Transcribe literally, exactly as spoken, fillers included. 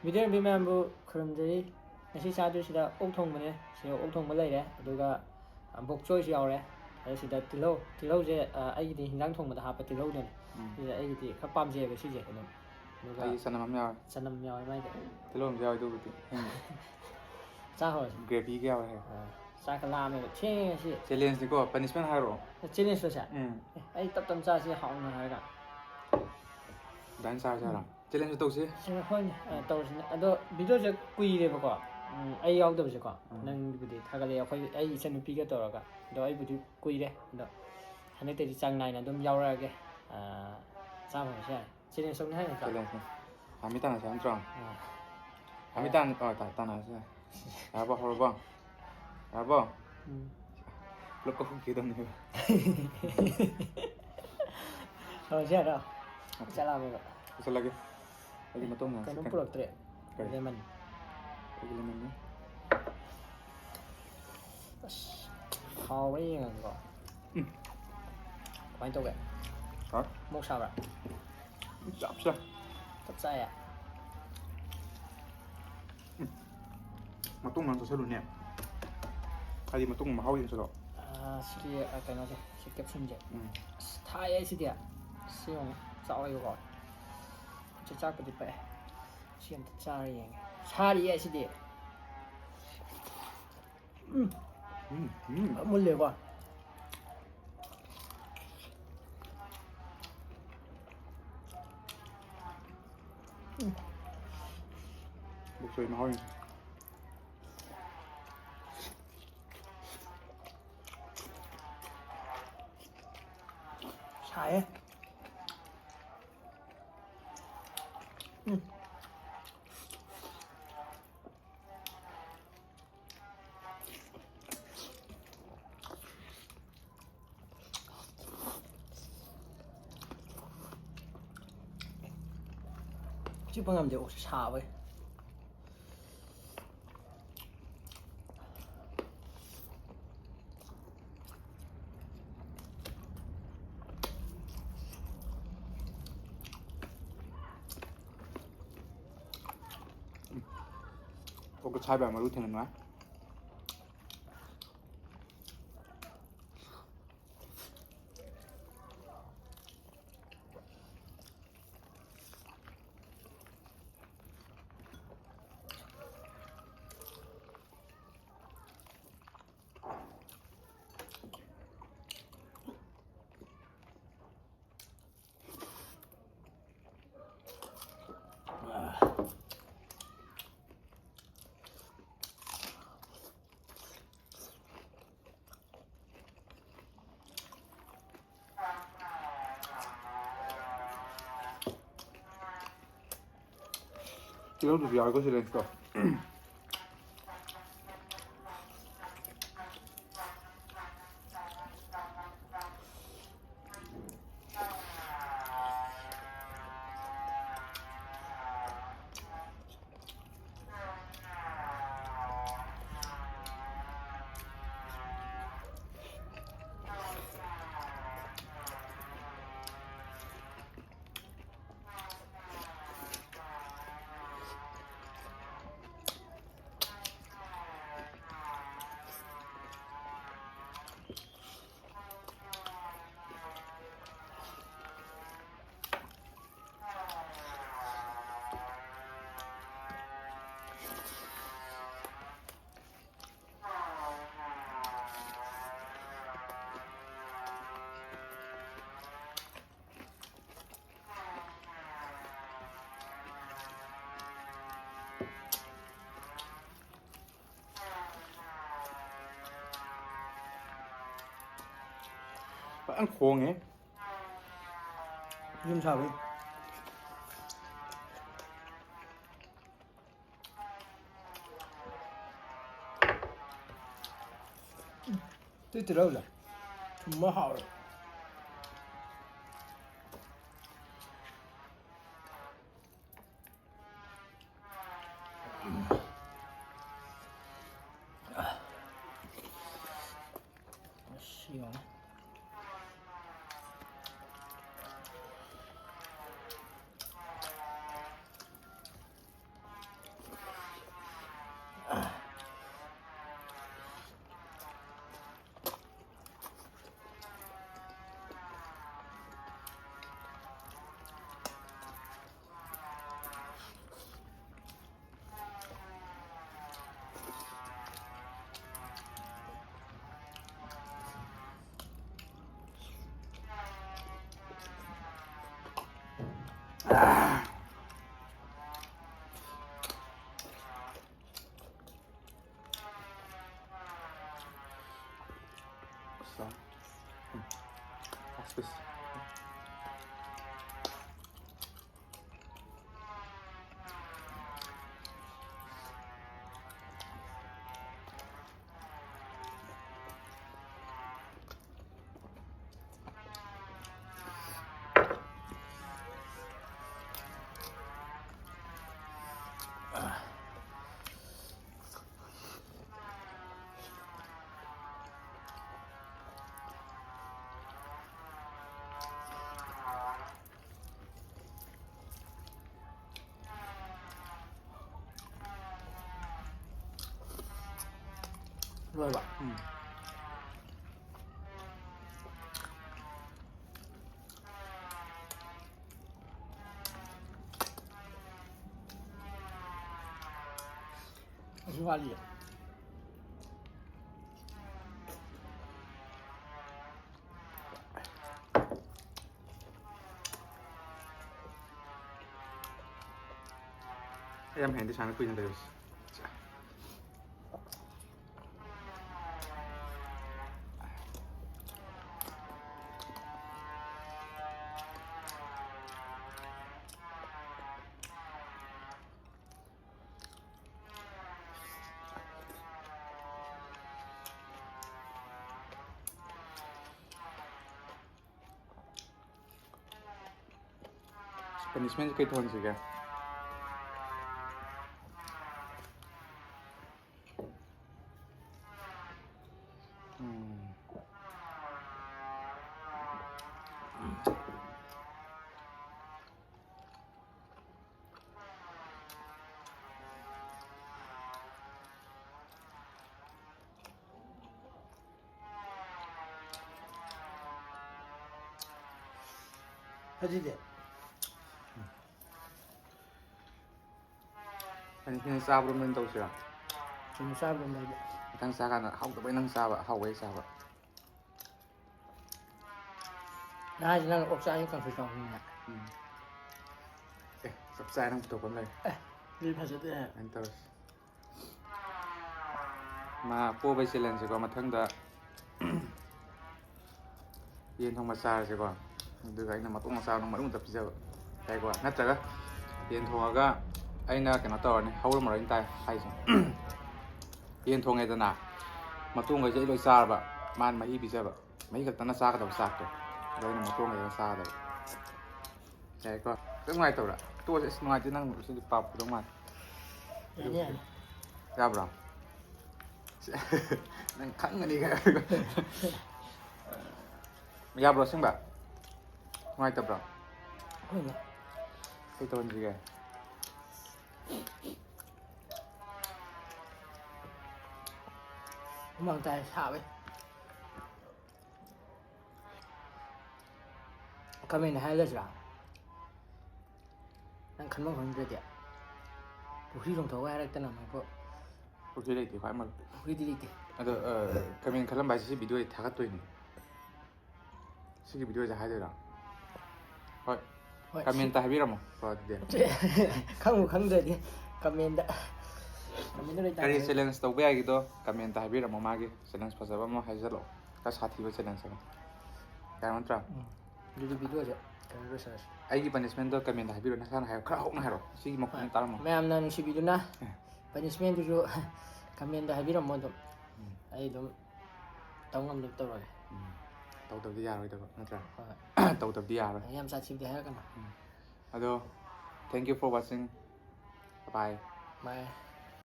Video ꯌꯦꯡꯕꯤ ꯃꯌꯥꯝꯕꯨ ꯈꯨꯔꯨꯝꯖꯔꯤ꯫ ꯉꯁꯤ ꯆꯥꯗꯣꯏꯁꯤꯗ ꯑꯣꯛ ꯊꯣꯡꯕꯅꯦ꯫ ꯁꯤꯗ ꯑꯣꯛ ꯊꯣꯡꯕ ꯂꯩꯔꯦ, ꯑꯗꯨꯒ, ꯑ, bok choy ꯁꯨ ꯌꯥꯎꯔꯦ꯫ ꯑꯗ ꯁꯤꯗ ꯇꯤꯜꯍꯧ, ꯇꯤꯜꯍꯧꯁꯦ, ꯑ, ꯑꯩꯒꯤꯗꯤ ꯍꯤꯟꯖꯥꯡ ꯊꯣꯡꯕꯗ ꯍꯥꯞꯄ ꯇꯤꯜꯍꯧꯗꯨꯅꯦ꯫ ꯎꯝ꯫ ꯁꯤꯁꯦ ꯑꯩꯒꯤꯗꯤ ꯈꯔ ꯄꯥꯝꯖꯩꯑꯕ ꯁꯤꯁꯦ ꯑꯗꯨꯝ꯫ ꯑꯗꯨꯒ ꯑꯩ ꯆꯅꯝ ꯑꯃ ꯌꯥꯎꯔꯦ꯫ ꯆꯅꯝ ꯌꯥꯎꯔꯦ ꯃꯥꯏꯗꯤ꯫ ꯇꯤꯜꯍꯧ ꯑꯃꯁꯨ ꯌꯥꯎꯔꯦ ꯑꯗꯨꯕꯨꯗꯤ꯫ ꯆꯥ ꯍꯧꯔꯁꯤ꯫ Gravy ꯒ ꯌꯥꯎꯔꯦ ꯍꯥꯏ꯫ ꯑ, ꯆꯥꯛꯀ ꯂꯥꯝꯃꯦꯕ꯫ ꯊꯦꯡꯉꯦ ꯉꯁꯤ꯫ Challenge ꯅꯤꯀꯣ, punishment ꯍꯥꯏꯔꯛꯑꯣ꯫ Challenge ꯂꯣ ꯁꯦ? ꯎꯝ꯫ ꯑꯦ, ꯑꯩ ꯇꯞ ꯇꯞ ꯆꯥꯁꯤ ꯍꯥꯎꯅ ꯍꯥꯏꯔꯒ꯫ ꯑꯗꯨꯃꯥꯏꯅ ꯆꯥꯔꯁꯦ ꯍꯥꯏꯔꯣ? ꯎꯝ꯫ Challenge ꯁꯨ ꯇꯧꯁꯤ꯫ ꯁꯤ ꯍꯣꯏꯅꯦ, ꯑ, ꯇꯧꯔꯁꯤꯅꯦ꯫ ꯑꯗꯣ video ꯁꯦ ꯀꯨꯏꯔꯦꯕꯀꯣ, ꯎꯝ, ꯑꯩ ꯌꯥꯎꯗꯕꯁꯦꯀꯣ꯫ ꯎꯝ꯫ ꯅꯪꯒꯤꯕꯨꯗꯤ ꯊꯥꯒꯠꯂꯛꯑꯦ, ꯑꯩꯈꯣꯏ, ꯑꯩ ꯏꯆꯟꯅꯨꯄꯤꯒ ꯇꯧꯔꯒ꯫ ꯑꯗꯣ ꯑꯩꯕꯨꯗꯤ ꯀꯨꯏꯔꯦ꯫ ꯑꯗꯣ ꯍꯟꯗꯛꯇꯩꯗꯤ ꯆꯥꯡ ꯅꯥꯏꯅ ꯑꯗꯨꯝ ꯌꯥꯎꯔꯛꯑꯒꯦ꯫ ꯑ, ꯆꯥꯕ ꯍꯧꯔꯁꯨ ꯌꯥꯔꯦ꯫ Challenge ꯇꯧꯅꯤ ꯍꯥꯏ ꯅꯠꯇ꯭ꯔꯣ? Challenge ꯅꯤ꯫ ꯍꯥꯃꯤ ꯇꯥꯟꯅꯁꯦ ꯍꯥꯏꯕ ꯅꯠꯇ꯭ꯔꯣ? ꯑꯥ꯫ ꯍꯥꯃꯤ ꯇꯥꯟ-, ꯑ, ꯇꯥ-, ꯇꯥꯟꯅꯔꯁꯦ꯫ ꯌꯥꯔꯕꯣ? ꯍꯧꯔꯕꯣ? ꯌꯥꯔꯕꯣ? ꯎꯝ꯫ ꯄꯨꯂꯞ ꯀꯛꯍꯧꯈꯤꯗꯕꯅꯦꯕ꯫ ꯍꯧꯔꯁꯦ ꯍꯥꯏꯔꯣ? Okay꯫ ꯆꯥꯛ ꯂꯥꯝꯃꯦꯕ꯫ ꯄꯨꯁꯜꯂꯒꯦ꯫ ꯑꯩꯗꯤ ꯃꯇꯣꯡ ꯌꯥꯝ ꯀꯩꯅꯣꯝ ꯆꯤꯛꯀꯅꯤ꯫ ꯄꯨꯔꯛꯇ꯭ꯔꯦ꯫ ꯀꯔꯤ? Lemon꯫ ꯑꯩꯒꯤ lemon ꯅꯤ꯫ ꯑꯁ, ꯍꯥꯎꯕ꯭ꯔꯥ ꯌꯦꯡꯉꯒꯦꯀꯣ꯫ ꯎꯝ꯫ ꯀꯃꯥꯏꯅ ꯇꯧꯒꯦ? ꯍꯥꯎ꯫ ꯃꯣꯔꯣꯛ ꯁꯥꯕ꯭ꯔꯥ? ꯆꯞ ꯆꯥꯏ꯫ ꯆꯞ ꯆꯥꯏꯌꯦ꯫ ꯎꯝ꯫ ꯃꯇꯨꯡ ꯃꯔꯝ ꯆꯥꯁꯤꯜꯂꯨꯅꯦ꯫ ꯍꯥꯏꯗꯤ ꯃꯇꯨꯡ ꯃꯍꯥꯎ ꯌꯦꯡꯁꯤꯜꯂꯣ꯫ ꯑꯥ, ꯁꯤꯒꯤ, ꯑꯥ, ꯀꯩꯅꯣꯁꯦ, ꯁꯤ capsule ꯁꯦ꯫ ꯎꯝ꯫ ꯑꯁ, ꯊꯥꯏꯌꯦ ꯁꯤꯗꯤ꯫ ꯁꯤ ꯌꯦꯡꯉꯨ, ꯆꯥꯎꯋꯦꯕꯀꯣ꯫ ꯈꯨꯠꯁꯦ ꯆꯥꯛꯄꯨꯗꯤ ꯄꯛꯑꯦ꯫ ꯁꯤ ꯑꯝꯇ ꯆꯥꯔ ꯌꯦꯡꯒꯦ꯫ ꯁꯥꯔꯤꯌꯦ ꯁꯤꯗꯤ꯫ ꯎꯝ꯫ ꯎꯝ, ꯎꯝ꯫ ꯐꯖ ꯃꯨꯜꯂꯦꯀꯣ꯫ ꯎꯝ꯫ ꯕꯣꯛꯁꯣꯏ ꯃꯍꯥꯎ ꯌꯦꯡꯁꯤ꯫ ꯁꯥꯏꯌꯦ꯫ ꯎꯝ꯫ ꯆꯤꯛꯄ ꯉꯝꯗꯦ, ꯑꯣꯛꯁꯦ ꯁꯥꯕꯩ꯫ ꯀꯣꯛꯇ ꯁꯥꯏꯕ ꯃꯔꯨ ꯊꯦꯡꯅ ꯅꯨꯡꯉꯥꯏ꯫ ꯇꯤꯜꯍꯧꯗꯨꯁꯨ ꯌꯥꯎꯔꯦꯀꯣ ꯁꯤ ꯂꯦꯟꯁꯇꯣ꯫ ꯐꯖꯅ ꯈꯣꯡꯉꯦ꯫ ꯌꯨꯝ ꯁꯥꯕꯩ꯫ ꯇꯨ ꯇꯤꯜꯍꯧꯁꯦ ꯊꯨꯝꯕ ꯍꯥꯎꯋꯦ꯫ ꯑꯁ, ꯌꯦꯡꯉꯣ꯫ ꯆꯥꯎ꯫ ꯎꯝ꯫ Last piece꯫ ꯂꯣꯏꯔꯕ? ꯎꯝ꯫ ꯑꯁꯤ ꯋꯥꯠꯂꯤ꯫ ꯑꯩ ꯌꯥꯝ ꯍꯩꯅꯗꯦ ꯁꯨꯃꯥꯏꯅ ꯀꯨꯏꯅ ꯂꯩꯕꯁꯦ꯫ Punishment ꯁꯦ ꯀꯩ ꯊꯣꯟꯁꯤꯒꯦ? ꯎꯝ꯫ ꯑꯗꯨꯗꯤ? ꯑꯅꯤꯁꯤꯅ ꯆꯥꯕꯔꯣꯝꯗ ꯑꯣꯏꯅ ꯇꯧꯁꯤꯔꯥ? ꯁꯨꯝ ꯆꯥꯕꯔꯣꯝꯗ ꯑꯩꯗꯤ꯫ ꯃꯊꯪ ꯆꯥꯀꯥꯟꯗ ꯍꯥꯎꯇꯕꯩ ꯅꯪ ꯆꯥꯕ, ꯑꯍꯥꯎꯕꯩ ꯆꯥꯕ꯫ ꯅꯍꯥꯟꯁꯤ ꯅꯪ ꯑꯣꯛ ꯆꯥꯅꯤ ꯀꯥꯡꯁꯣꯏ ꯆꯥꯎꯅꯤꯅ꯫ ꯎꯝ꯫ ꯑꯦ, ꯆꯞ ꯆꯥꯏ ꯅꯪ ꯄꯨꯊꯣꯛꯄ ꯑꯃ ꯂꯩꯔꯦ꯫ ꯑꯦ, ꯑꯗꯨꯗꯤ ꯐꯖꯗꯦ꯫ ꯑꯗꯨꯃꯥꯏꯅ ꯇꯧꯔꯁꯤ꯫ ꯃꯥ ꯄꯣꯕꯩ challenge ꯁꯦꯀꯣ ꯃꯊꯪꯗ꯫ ꯌꯦꯟ ꯊꯣꯡꯕ ꯆꯥꯔꯁꯦꯀꯣ꯫ ꯑꯗꯨꯒ ꯑꯩꯅ ꯃꯇꯣꯡ ꯃꯆꯥꯗꯣ ꯃꯅꯨꯡꯗ ꯄꯤꯖꯕ꯫ ꯌꯥꯏꯀꯣ? ꯅꯠꯇ꯭ꯔꯒ ꯌꯦꯟ ꯊꯣꯡꯉꯒ ꯑꯩꯅ ꯀꯩꯅꯣ ꯇꯧꯔꯅꯤ, ꯍꯧꯔꯝꯃꯔꯣꯏꯅ ꯇꯥꯏ ꯍꯥꯏꯁꯦ꯫ ꯌꯦꯟ ꯊꯣꯡꯉꯦꯗꯅ, ꯃꯇꯣꯡꯈꯩꯁꯦ ꯑꯩ ꯂꯣꯏ ꯆꯥꯔꯕ, ꯃꯥꯅ ꯃꯍꯤ ꯄꯤꯖꯕ꯫ ꯃꯍꯤ ꯈꯛꯇꯅ ꯆꯥꯒꯗꯕ ꯆꯥꯛꯇꯣ, ꯑꯗꯣ ꯑꯩꯅ ꯃꯇꯣꯡꯈꯩꯗꯣ ꯆꯥꯒꯗꯕ꯫ ꯌꯥꯏꯀꯣ? ꯈꯤꯇꯪ ꯅꯨꯡꯉꯥꯏꯇꯕ꯭ꯔꯥ? ꯇꯣꯛꯑꯁꯦ꯫ ꯑꯁ, ꯅꯨꯡꯉꯥꯏꯇꯦ, ꯅꯪ ꯁꯤꯗꯤ ꯄꯥꯞ ꯄꯨꯗꯧ ꯃꯥꯜꯂꯦ꯫ ꯌꯥꯅꯤ, ꯌꯥꯅꯤ꯫ ꯌꯥꯕ꯭ꯔꯣ? ꯅꯪ ꯈꯪꯒꯅꯤ ꯈꯪꯉꯒ꯫ ꯌꯥꯕ꯭ꯔꯣ ꯑꯁꯦꯡꯕ? ꯅꯨꯡꯉꯥꯏꯇꯕ꯭ꯔꯣ? ꯍꯣꯏꯅꯦ꯫ ꯀꯩ ꯇꯧꯍꯟꯁꯤꯒꯦ? ꯍꯨꯃꯥꯡ ꯇꯥꯏ, ꯁꯥꯕꯩ꯫ ꯀꯃꯦꯟ ꯍꯥꯏꯔꯁꯤꯔꯥ? ꯅꯪ ꯈꯟꯐꯝ ꯈꯪꯗ꯭ꯔꯗꯤ ꯄꯨꯈ꯭ꯔꯤ ꯆꯣꯡꯊꯣꯛꯑꯒ ꯍꯥꯏꯔꯛꯇꯅ ꯑꯃꯨꯛꯀꯣ꯫ ꯄꯨꯈ꯭ꯔꯤ ꯂꯩꯇꯦ, ꯈ꯭ꯋꯥꯏ ꯃꯔꯨ꯫ ꯄꯨꯈ꯭ꯔꯤꯗꯤ ꯂꯩꯇꯦ꯫ ꯑꯗꯣ, ꯑ, ꯀꯃꯦꯟ ꯈꯜꯂꯝꯕ ꯍꯥꯏꯁꯦ ꯁꯤ ꯚꯤꯗꯤꯑꯣ ꯊꯥꯒꯠꯇꯣꯏꯅꯤ꯫ ꯁꯤꯒꯤ ꯚꯤꯗꯤꯑꯣꯁꯦ ꯍꯥꯏꯗꯣꯏꯔꯥ? ꯍꯣꯏ꯫ ꯍꯣꯏ, ꯀꯃꯦꯟꯇ ꯁꯤ- ꯍꯥꯏꯕꯤꯔꯝꯃꯣ, ꯀꯣ, ꯑꯗꯨꯗꯤ꯫ ꯈꯪꯕꯨ ꯈꯪꯗ꯭ꯔꯗꯤ ꯀꯃꯦꯟꯗ, ꯀꯃꯦꯟꯗ ꯂꯣꯏ ꯀꯔꯤ ꯇꯥꯟꯅꯔꯦ꯫ ꯆꯦꯂꯦꯟꯖ ꯇꯧꯕ ꯌꯥꯏꯒꯤꯗꯣ ꯀꯃꯦꯟꯇ ꯍꯥꯏꯕꯤꯔꯝꯃꯣ, ꯃꯥꯒꯤ ꯆꯦꯂꯦꯟꯖ ꯐꯖꯕ ꯑꯃ ꯍꯥꯏꯖꯜꯂꯛꯑꯣ, ꯈꯔ ꯁꯥꯊꯤꯕ ꯆꯦꯂꯦꯟꯖ ꯑꯃ꯫ ꯌꯥꯔꯝ ꯅꯠꯇ꯭ꯔꯥ? ꯎꯝ꯫ ꯑꯗꯨꯗꯤ ꯚꯤꯗꯤꯑꯣꯁꯦ ꯀꯩꯅꯣ ꯂꯣꯏꯁꯜꯂꯁꯤ꯫ ꯑꯩꯒꯤ ꯄꯅꯤꯁꯃꯦꯟꯗꯣ ꯀꯃꯦꯟꯗ ꯍꯥꯏꯕꯤꯔꯣ, ꯅꯁꯥꯅ ꯍꯥꯏꯔꯣ, ꯈꯔ ꯍꯧꯅ ꯍꯥꯏꯔꯣ, ꯁꯤꯒꯤ ꯃꯈꯣꯟꯁꯦ ꯍꯣꯏ꯫ ꯇꯥꯔꯝꯃꯣ꯫ ꯃꯌꯥꯝꯅ ꯅꯨꯡꯁꯤꯕꯤꯗꯨꯅ ꯑꯦ꯫ ꯄꯅꯤꯁꯃꯦꯟꯗꯨꯁꯨ ꯀꯃꯦꯟꯗ ꯍꯥꯏꯕꯤꯔꯝꯃꯣ ꯑꯗꯨꯝ꯫ ꯎꯝ꯫ ꯑꯩ ꯑꯗꯨꯝ ꯇꯧ ꯉꯝꯅꯕ ꯇꯧꯔꯒꯦ꯫ ꯎꯝ꯫ ꯇꯧꯗꯕꯗꯤ ꯌꯥꯔꯣꯏꯗꯕ ꯅꯠꯇ꯭ꯔꯥ? ꯍꯣꯏ꯫ ꯇꯧꯗꯕꯗꯤ ꯌꯥꯔꯣꯏ꯫ ꯌꯥꯝ ꯁꯥꯊꯤꯕꯗꯤ ꯍꯥꯏꯔꯛꯀꯅꯨ꯫ ꯎꯝ꯫ ꯑꯗꯣ, thank you for watching. Bye. Bye.